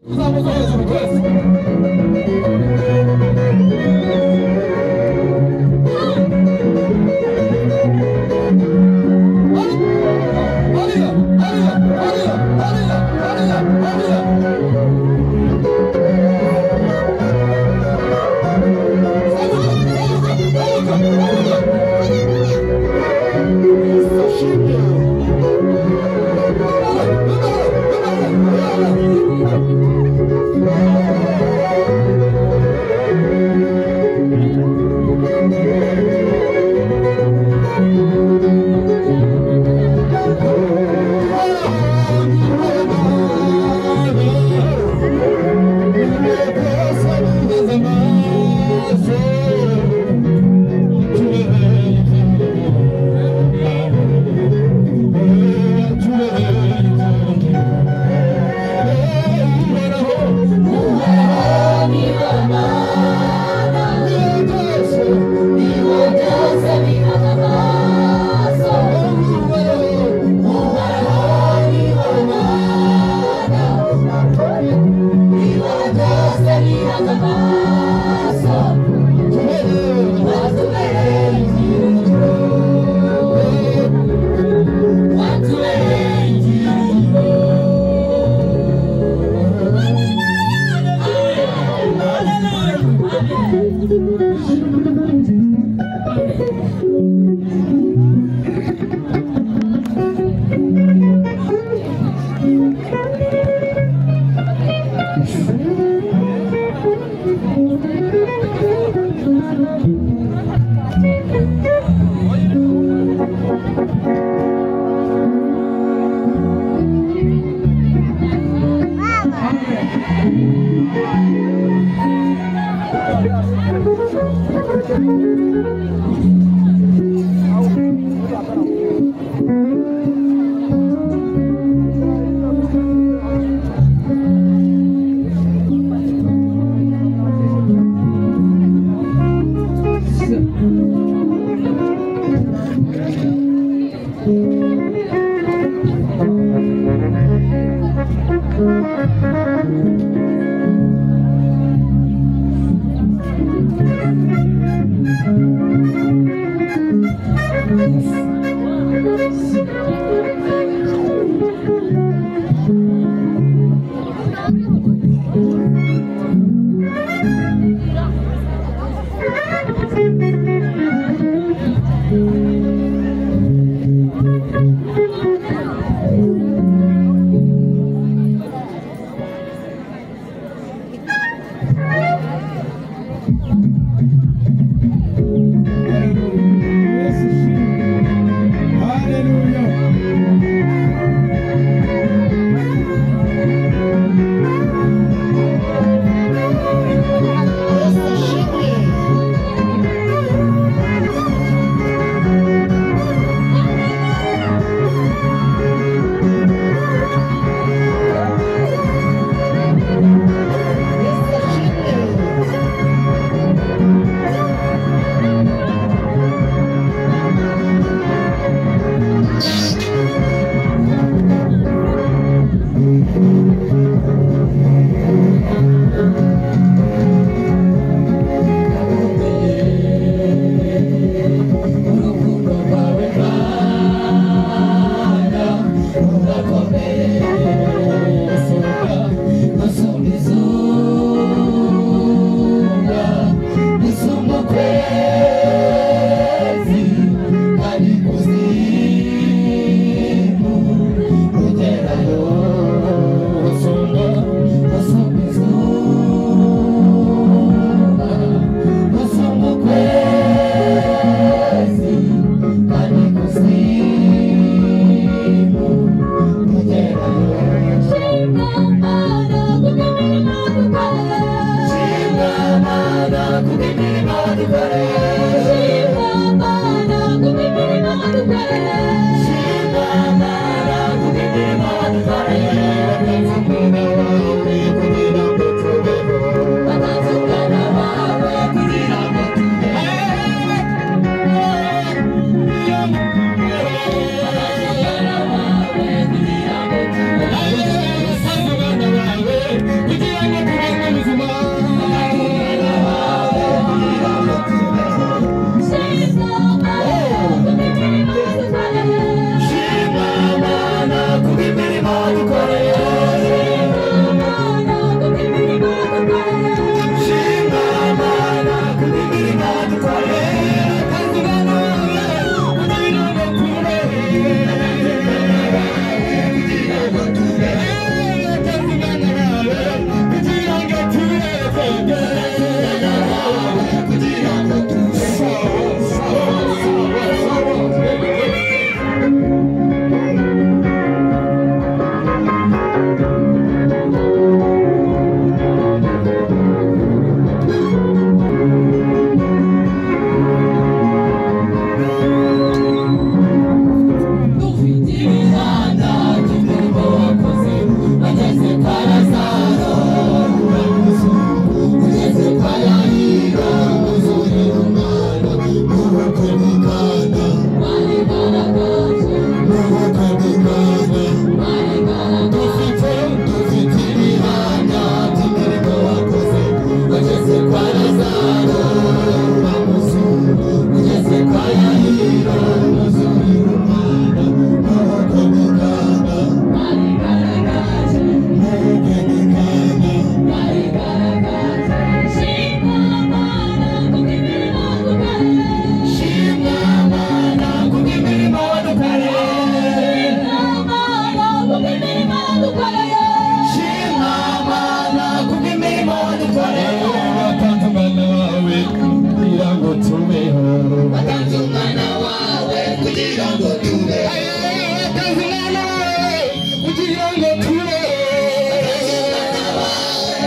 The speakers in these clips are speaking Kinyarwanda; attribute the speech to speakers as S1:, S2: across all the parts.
S1: Yes,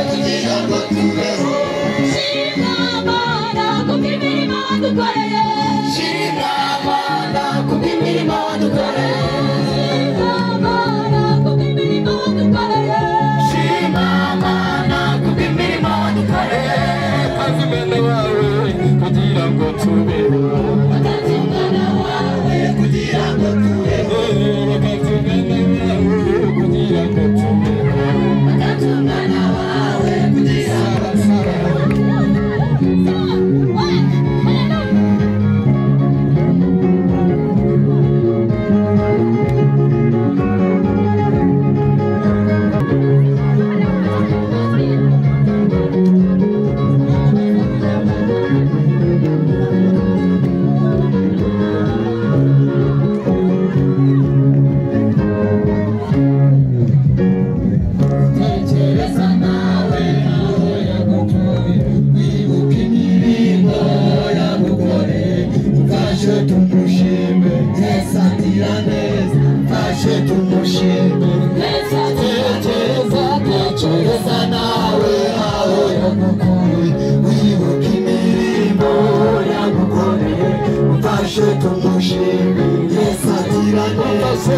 S1: kugira ngo tubeho.
S2: Shima Mana kubw'imirimo wadukoreye.
S1: Shima Mana kubw'imirimo wadukoreye.
S2: Shima Mana kubw'imirimo wadukoreye.
S1: Shima Mana kubw'imirimo wadukoreye.
S3: Watanze umwana wawe kugira ngo tubeho.
S1: Watanze umwana wawe kugira ngo tubeho.
S3: Watanze umwana wawe kugira ngo tubeho.
S1: Watanze umwana wawe kugira ngo tubeho. Tekereza nawe aho yagukuye, wibuke imirimo yagukoreye, mfashe tumushime, Yesu agira neza, mfashe tumushime. Tekereza, tekereza nawe aho yagukuye, wibuke imirimo yagukoreye, mfashe tumushime, Yesu agira neza, mfashe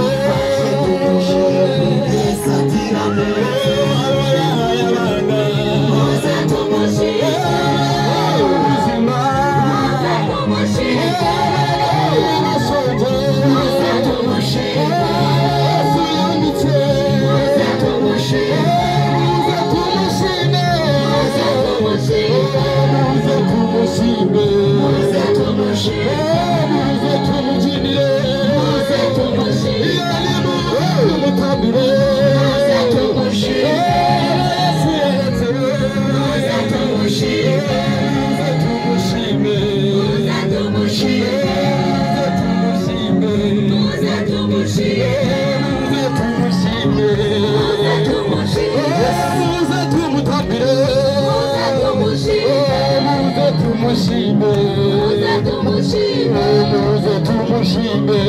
S1: tumushime, Yesu agira neza. Muze tumushime, muze tumushime, muze tumushime, muze tumushime, muze tumushime, muze tumushime, muze tumushime, muze tumushime, muze tumushime, muze tumushime, muze tumushime, muze tumushime, muze tumushime, muze tumushime.